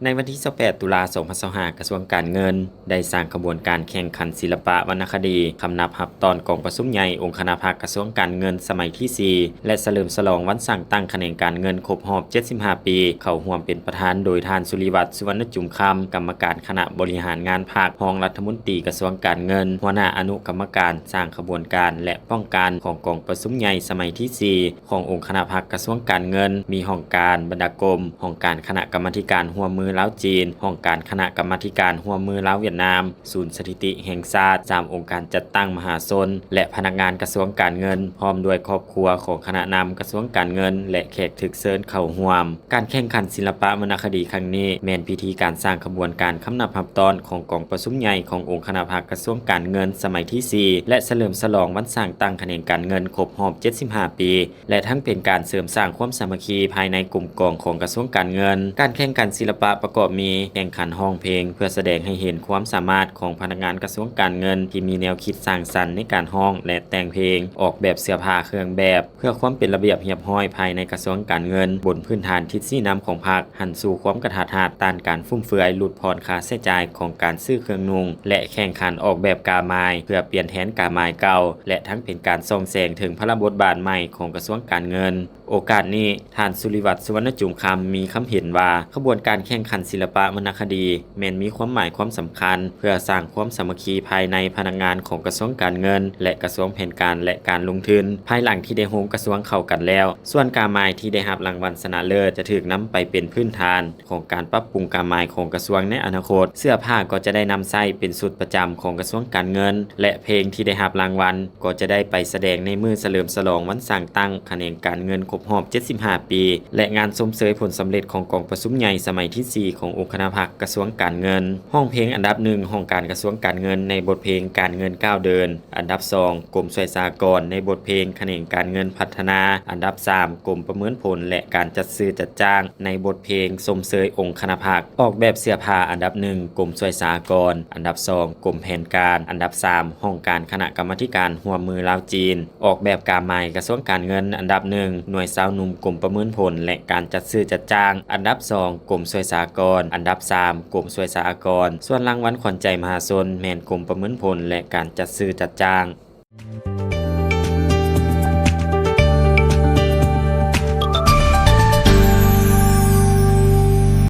ໃນວັນທີຊາວແປດ ຕຸລາ ສອງພັນຊາວຫ້າ ກະຊວງການເງິນ ໄດ້ສ້າງຂະບວນການແຂ່ງຂັນສິລະປະວັນນະຄະດີ ຄຳນັບຮັບຕ້ອນກອງປະຊຸມໃຫຍ່ອົງຄະນະພັກກະຊວງການເງິນສະໄໝທີສີ່ ແລະ ສະເຫຼີມສະຫຼອງວັນສ້າງຕັ້ງຂະແໜງການເງິນຄົບຮອບເຈັດສິບຫ້າປີ ເຂົ້າຮ່ວມເປັນປະທານໂດຍທ່ານ ສຸລິວັດ ສຸວັນນະຈຸມຄຳ ກຳມະການຄະນະບໍລິຫານງານພັກ, ຮອງລັດຖະມົນຕີກະຊວງການເງິນ, ຫົວໜ້າອະນຸກຳມະການສ້າງຂະບວນການ ແລະ ປ້ອງກັນຂອງກອງປະຊຸມໃຫຍ່ສະໄໝທີສີ່ ຂອງອົງຄະນະພັກກະຊວງການເງິນ ມີຫ້ອງການບັນດາກົມ, ຫ້ອງການຄະນະກຳມາທິການຮ່ວມມືລາວ-ຈີນ, ຫ້ອງການຄະນະກຳມາທິການຮ່ວມມືລາວ-ຫວຽດນາມ, ສູນສະຖິຕິແຫ່ງຊາດ, ສາມອົງການຈັດຕັ້ງມະຫາຊົນ ແລະ ພະນັກງານກະຊວງການເງິນ, ພ້ອມດ້ວຍຄອບຄົວຂອງຄະນະນຳກະຊວງການເງິນ ແລະ ແຂກຖືກເຊີນເຂົ້າຮ່ວມ. ການແຂ່ງຂັນສິລະປະວັນນະຄະດີຄັ້ງນີ້ ແມ່ນພິທີການສ້າງຂະບວນການຄຳນັບຮັບຕ້ອນຂອງກອງປະຊຸມໃຫຍ່ຂອງອົງຄະນະພັກກະຊວງການເງິນສະໄໝທີສີ່ ແລະ ສະເຫຼີມສະຫຼອງວັນສ້າງຕັ້ງຂະແໜງການເງິນຄົບຮອບເຈັດສິບຫ້າປີ ແລະ ທັງເປັນການເສີມສ້າງຄວາມສາມັກຄີພາຍໃນກົມກອງຂອງກະຊວງການເງິນ. ການແຂ່ງຂັນສິລະປະປະກອບມີ ແຂ່ງຂັນຮ້ອງເພງ ເພື່ອສະແດງໃຫ້ເຫັນຄວາມສາມາດຂອງພະນັກງານກະຊວງການເງິນທີ່ມີແນວຄິດສ້າງສັນໃນການຮ້ອງ ແລະ ແຕ່ງເພງ, ອອກແບບເສື້ອຜ້າເຄື່ອງແບບ ເພື່ອຄວາມເປັນລະບຽບຮຽບຮ້ອຍພາຍໃນກະຊວງການເງິນ, ບົນພື້ນຖານທິດຊີ້ນຳຂອງພັກ, ຫັນສູ່ຄວາມກະທັດຮັດ, ຕ້ານການຟຸມເຟືອຍ, ຫຼຸດຜ່ອນຄ່າໃຊ້ຈ່າຍຂອງການຊື້ເຄື່ອງນຸ່ງ ແລະ ແຂ່ງຂັນອອກແບບກາໝາຍ ເພື່ອປ່ຽນແທນກາໝາຍເກົ່າ ແລະ ທັງເປັນການສ່ອງແສງເຖິງພາລະບົດບາດໃໝ່ຂອງກະຊວງການເງິນ. ໂອກາດນີ້, ທ່ານ ສຸລິວັດ ສຸວັນນະຈຸມຄຳ ມີຄຳເຫັນວ່າ ຂະບວນການແຂ່ງຂັນສິລະປະວັນນະຄະດີ ແມ່ນມີຄວາມໝາຍຄວາມສຳຄັນ ເພື່ອສ້າງຄວາມສາມັກຄີພາຍໃນພະນັກງານຂອງກະຊວງການເງິນ ແລະ ກະຊວງແຜນການ ແລະ ການລົງທຶນ. ພາຍຫຼັງທີ່ໄດ້ໂຮມກະຊວງເຂົ້າກັນແລ້ວ, ສ່ວນກາໝາຍທີ່ໄດ້ຮັບລາງວັນຊະນະເລີດ ຈະຖືກນຳໄປເປັນພື້ນຖານຂອງການປັບປຸງກາໝາຍຂອງກະຊວງໃນອະນາຄົດ. ເສື້ອຜ້າກໍຈະໄດ້ນຳໃຊ້ເປັນຊຸດປະຈຳຂອງກະຊວງການເງິນ ແລະ ເພງທີ່ໄດ້ຮັບລາງວັນ ກໍຈະໄດ້ໄປສະແດງໃນມື້ສະເຫຼີມສະຫຼອງວັນສ້າງຕັ້ງຂະແໜງການເງິນຄົບຮອບເຈັດສິບຫ້າປີ ແລະ ງານຊົມເຊີຍຜົນສຳເລັດຂອງກອງປະຊຸມໃຫຍ່ສະໄໝທີສີ່ຂອງອົງຄະນະພັກກະຊວງການເງິນ. ຮ້ອງເພງອັນດັບໜຶ່ງ ຫ້ອງການກະຊວງການເງິນ ໃນບົດເພງການເງິນກ້າວເດີນ, ອັນດັບສອງ ກົມຊ່ວຍສະຫະກອນ ໃນບົດເພງຂະແໜງການເງິນພັດທະນາ, ອັນດັບສາມ ກົມປະເມີນຜົນ ແລະ ການຈັດຊື້ຈັດຈ້າງ ໃນບົດເພງຊົມເຊີຍອົງຄະນະພັກ. ອອກແບບເສື້ອຜ້າ ອັນດັບໜຶ່ງ ກົມຊ່ວຍສະຫະກອນ, ອັນດັບສອງ ກົມແຜນການ, ອັນດັບສາມ ຫ້ອງການຄະນະກຳມາທິການຮ່ວມມືລາວ-ຈີນ. ອອກແບບກາໝາຍກະຊວງການເງິນ ອັນດັບໜຶ່ງ ໜ່ວຍຊາວໜຸ່ມກົມປະເມີນຜົນ ແລະ ການຈັດຊື້ຈັດຈ້າງ, ອັນດັບສອງ ກົມຊ່ວຍສະຫະກອນ, ອັນດັບສາມ ກົມຊ່ວຍສະຫະກອນ, ສ່ວນລາງວັນຂວັນໃຈມະຫາຊົນ ແມ່ນກົມປະເມີນຜົນ ແລະ ການຈັດຊື້ຈັດຈ້າງ.